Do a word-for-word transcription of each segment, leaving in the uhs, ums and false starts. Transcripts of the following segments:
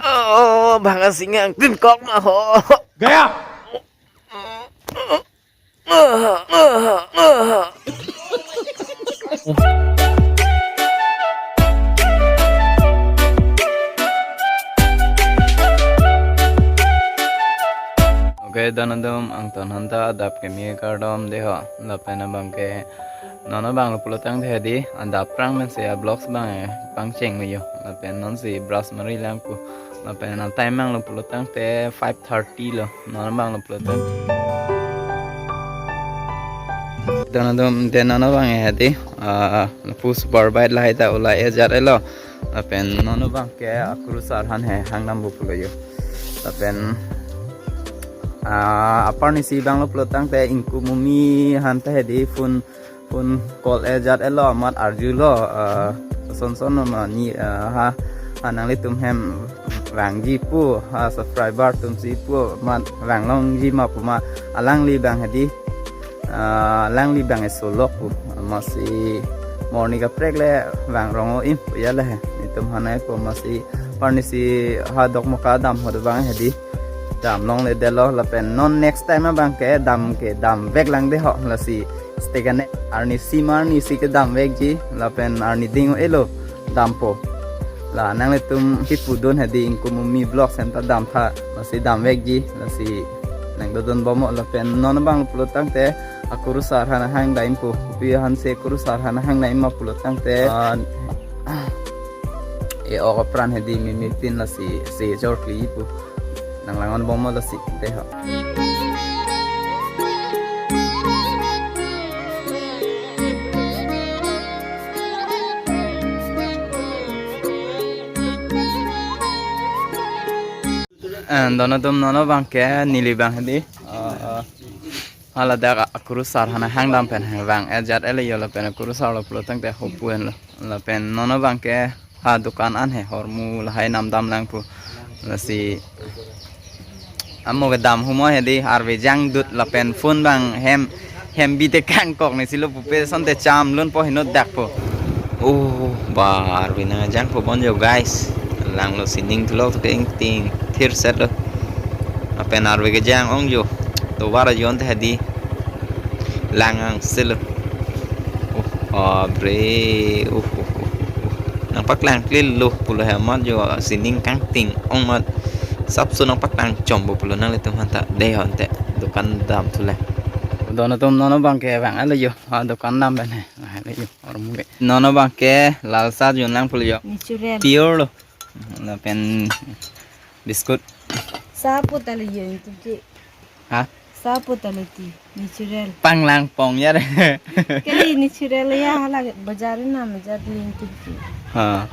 Oh, bang asingang tin kok ma ho. Gaya! Okay, donadum angton hanta adap keme kardom deho. Lapen abang ke non abang lo pulotangte hedi, adap prang mense a vlogs abang e pangcheng lo yo. Lapen non si brush mari lang pu. Lapen a time abang lo pulotangte five thirty lo. Non abang lo pulotang. Donadum de non abang e hedi, ah, lapu super bike lahai ta ulai ejar elo. Lapen non abang ke akurusar aphan he hangdam pu pulo yo. Lapen, ah, apar nisi abang lo pulotangte ingku mumi aphan ta hedi phone phone call ejar elo amat arjulo, ah, son son ma ni, ah, ha, ha nanglitum hem vangji pu, ha subscriber atum si pu amat vanglongji ma pu ma, alangli abang hedi, ah, alangli abang e solok pu, amatsi morning kaprek le vangrong-o-im pu ya le he. Netum aphan nai pu amatsi apar nisi ha Dokmoka dam ahut abang hedi damlongledetlo, lapen non next time abang ke dam ke damvek lang deho, lasi stay kane arnisi ma arnisi ke damvekji, lapen arni ding-o-elo dampo. La nanglitum kipudun hedi ingku mumi vlogs anta damtha, lasi damvekji, lasi nangdodun bomlo. Lapen non abang pulotangte akurusar aphan hangdam pu. Kopi aphan si akurusar aphan hangdam ma pulotangte, ah, e-ok apran hedi mimi tin lasi se chorkli pu. Nang langon bomlo lasi deho. And donadum non abang ke neli abang hedi, ah, ah, haladak akurusar aphan hangdam pen hang vang ejar elo yo, lapen akurusar lo pulotangte hopu henlo. Lapen non abang ke ha dukan an he hormu lahai namdam lang pu. Lasi amo kedam humoi hedi arve jangdut lapen phone abang hem hem bite kangkok nisi lo pupe sonte cham lun po hinut dak po. Oh, ba arve nang jang po bon yo guys. Langlo sining thulo to ke ingting thirset lo. Lapen arve kejang ong yo. Tovar ajon te hedi lang angselo. Uh, abre, uh, uh, uh, uh. Nangpaklang klilo pulo he amat yo sining kangting ong amat sapso nangpaklang chompo pulo nanglitum aphanta deho ante dukan damthu le. Donadum non abang ke vang alo yo, ha dukan dam pen he. Alo yo, ormu ke. Non abang ke lalsa jun lang pulo yo. Natural. Pure lo. Lapen biscuit. Sapo ta le yo ingtu ke. Ha? Sapo ta le ti, natural. Panglang pong ya re. Kali natural ya, hala bajar nam ja di ingtu ke. Ha.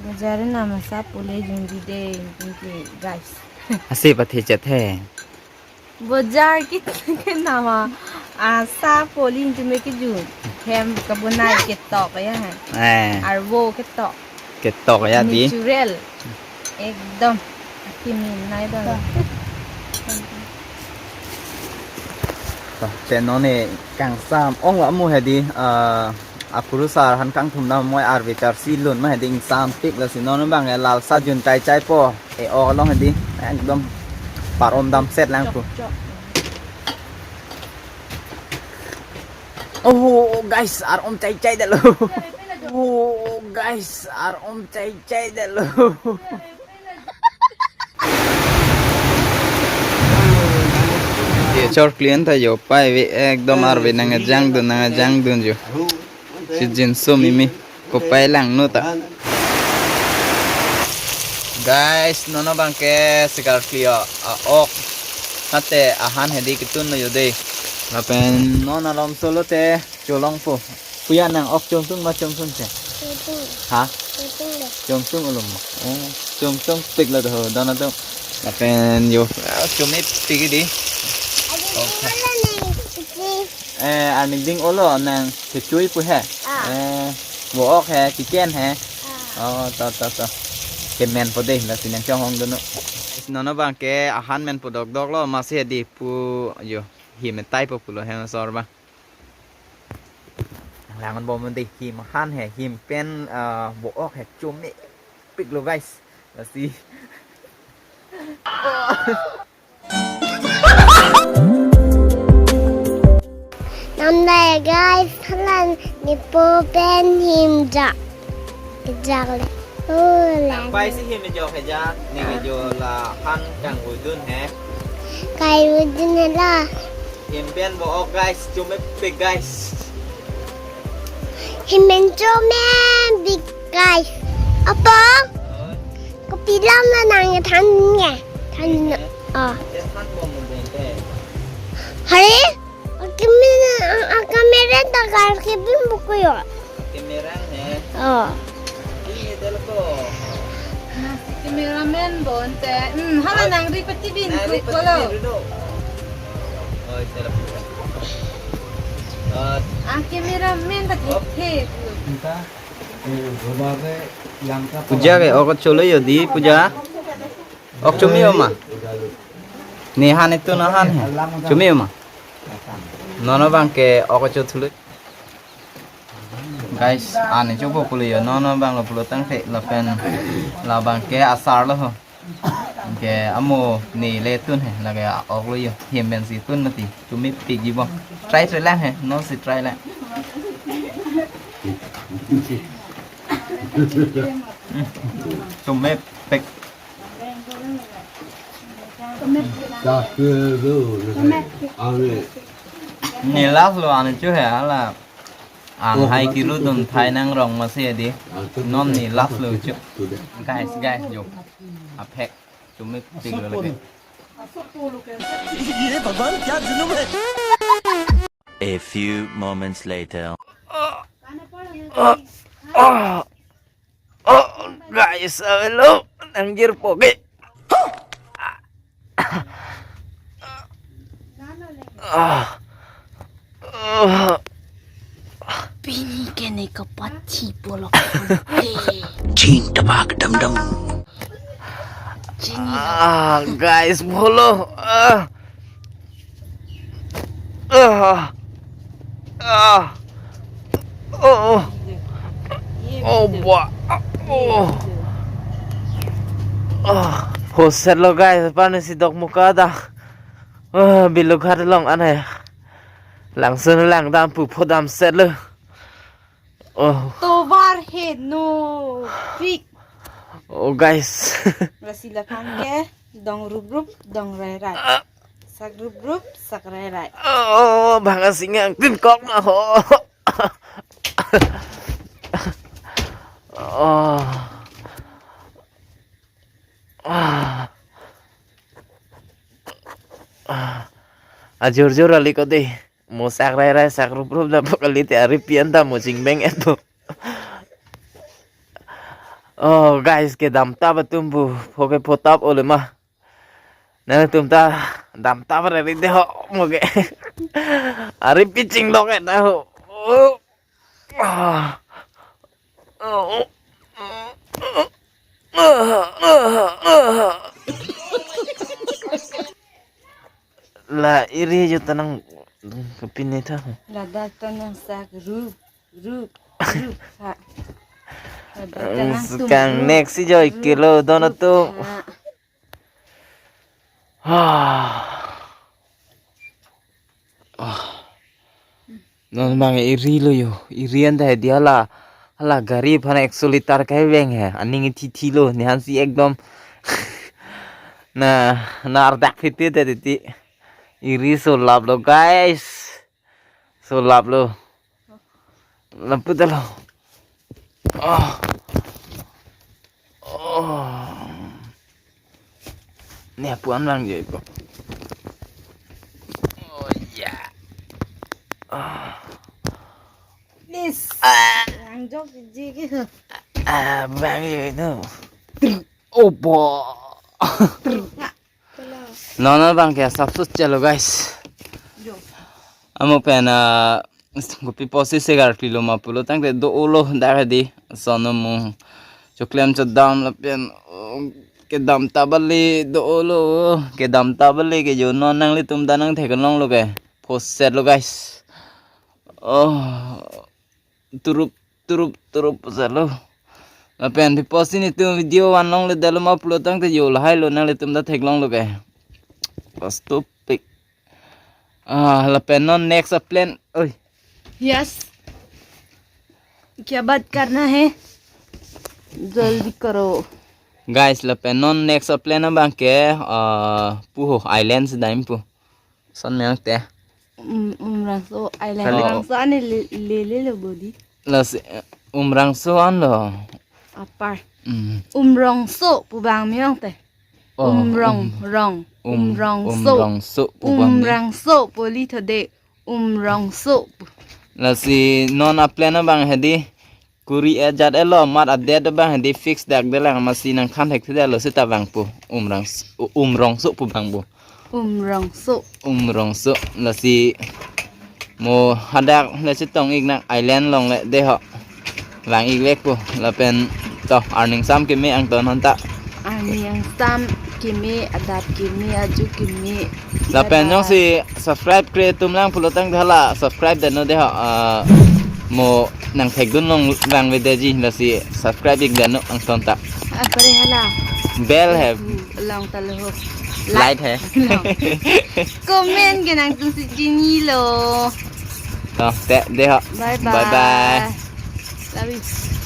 Bajar nam sapo le jun di de ingtu ke, guys. Asi pathi chet he. Bajar ke, ke nama, ah, sapo le ingtu me kejun. Hem kabonai ketok ya he. Eh. Arvo ketok. Ketok ya di. Natural. Ekdom. Akimin nai dong. Te non ne kangsam ong la mu hedi, ah, akurusar aphan kangthum dam moi arve charsi lun ma hedi ingsampik, lasi non abang e lalsa jun chai chai po. E-ok along hedi ekdom par-om damset lang pu. Chok, chok. Oh guys, ar-om chai chai detlo. Oh guys, ar-om chai chai detlo. Ye chorkli anta yo pai ve ekdom arve nang jangdun nang jangdun yo. Si jinso mimi. Kopai lang nu ta. Guys, non abang ke sikar kli a-ok. Mate ahan hedi ketun lo yo de. Lapen non alom solo te cholong po. Puya nang ok chomsung ma chomsung che. Chomsung. Ha? Chomsung le. Chomsung ulum. Oh, chomsung pik lo to, donadum. Lapen yo, ah, chomepik di. Adi, okay. Wala nang iti. Eh, arni ding-o lo nang kechui pu he. Ah. Eh, vo-ok he, kiken he. Ah. Oh, to, to, to. Kemen po de, lasi nang chonghong dun non. Non abang ke ahan men po dokdok lo, masi hedi pu yo. Hi metai po pulo hem asor abang. Lang-an bom mandi him han he, him pen, ah, bo-ok he, chomepik lo guys. Lasi. Namdai guys, hala nepo pen him jak. Jak le. Oh, lang. Pai si him jo ke ja, ne ke jo la han kangvudun he. Kangvudun he la. Him pen bo-ok guys, chomepik guys. Him pen chomepik guys. Apa? Oh. Kopi alam la nangthan nge. Than. Nge. Oh. Te than bom mandi te. Hari? Akimi, a, a camera ta kar kebin buku yo. Camera ne. Oh. Ini dia lo ko. Nasi cameraman bonte. Hmm, hala nangri pati bin nangri pati ko lo. Bin dulu. Oh, itu lah. Oh. Ah, cameraman pati. Oh. He. Puja ke, ok cholo yo di, Puja. Ok chumi oma. Ne han itu na han he. Chumi oma. Non non abang ke ok cho thulu. Guys, an chopo pulo yo, non non abang lo pulo tangte lapen labang ke asar lo ho. Ke amo ne le tun he, lake ok lo yo. Him pen si tun mati. Chomepik ji bo. Try try lang he, non si try lang. Hmm. Chomepik. Ne last lo an cho he ala. An hai kilo dun thai nang rong masi di. Non ne last lo cho. Guys, guys, jo. Aphek. Chomepik lo lake. ये भगवान, क्या जुल्म है। A few moments later. Oh, guys, hello. Nangjirpo ke. Ah. Ah. Pini ke ne kapathi polok. Chin tabak dam dam. Chin. Ah, guys, bolo. Ah. Ah. Ah. Oh. Oh, ba. Oh. Ah. Phoset lo guys, pani si dok muka dak. Ah, Bilughat along an he. Langsun langdam pu phodam set lo. Oh. Tovar he no fik. Oh, guys. Lasi laphang ke dong rup rup, dong rai rai. Ah. Sak rup rup, sak rai rai. Oh, bang asing angtin kok ma ho. Oh. Ah. Ah. Ajur jur ali ko de. Mo sak rai rai sak rup rup dam kali te ari pian ta mo chingbeng eto. Oh, guys, kedam tap atum pu, pho ke pho tap ole ma. Nangtum ta dam tap rai ri de ho mo ke. Ari piching dok et na ho. Oh. Ah. Oh. La iri jo tanang kepine tha. Ladak tanang sak rup, rup, rup, ha. Ladak tanang tum, sekarang rup, next si jo rup, ikilo dono rup, tum. Ha. Ah. Ah. Non bang iri lo yo, iri anta he dia la, hala gari aphan ekso liter keveng he, aning ithi thi lo, ne han si ekdom na, na ardak phit phit he titi. Iri so lap lo guys, so lap lo, lapu ta lo. Ah. Oh. Ne apu an lang je ko. Oh ya. Ah. Nis. Ah. Lang jok ji ke. Ah, bang je itu. Oh, bo. Nono bang ke asap sus chalo guys. Jo. Amo pen, ah, kopi posi segar pilo ma pulo tangte do-o lo dak di. Sono mo choklem chodam lapen, oh, kedam tabali do-o lo, kedam tabali ke jo non nanglitum ta nangtheklong lo ke. Phoset lo guys. Oh. turup turup turup salo. Lapen piposi netum video van longle detlo ma pulo tangte jo lahai lo, nanglitum ta theklonglo ke. Pas topik. Ah, lapen non next a plan. Oi. Yes. क्या बात करना है? जल्दी करो। Guys, lapen non next a plan abang ke, ah, puho island si dam pu. Son meng te. Um, Umrangso island. Kali. Umrangso ane le le le lo bodi. Lasi, eh, Umrangso anlo. Apar. Hmm. Umrongso pu bang meng te. Oh, Umrong, um, rong. Um, Umrongso. Umrongso pu bang ni. Umrangso poli thode. Umrongso pu. Lasi non a plan abang hedi. Kuri ajat elo mat adet abang hedi fix dak delang, masi nangthan thekthedetlo seta bang pu. Umrang s-, u-, Umrongso pu bang pu. Umrongso. Umrongso. Lasi mo hadak le chetong ik nang island longle de ho. Vang ik vek pu. Lapen to arning sam keme angton honta. Arning sam keme, adap keme, aju keme. Lapen, bye bye. Jongsi subscribe kre atum lang pulo tangte hala subscribe detnon de ho, ah, mo nangthekdun long vang vedeji, lasi subscribe ik detnon angton ta. Apre hala. Bell he. Long ta lo ho. Light he. Long. Comment ke nangtum si chinilo. To, te, de ho. Bye bye. Bye bye. Love you.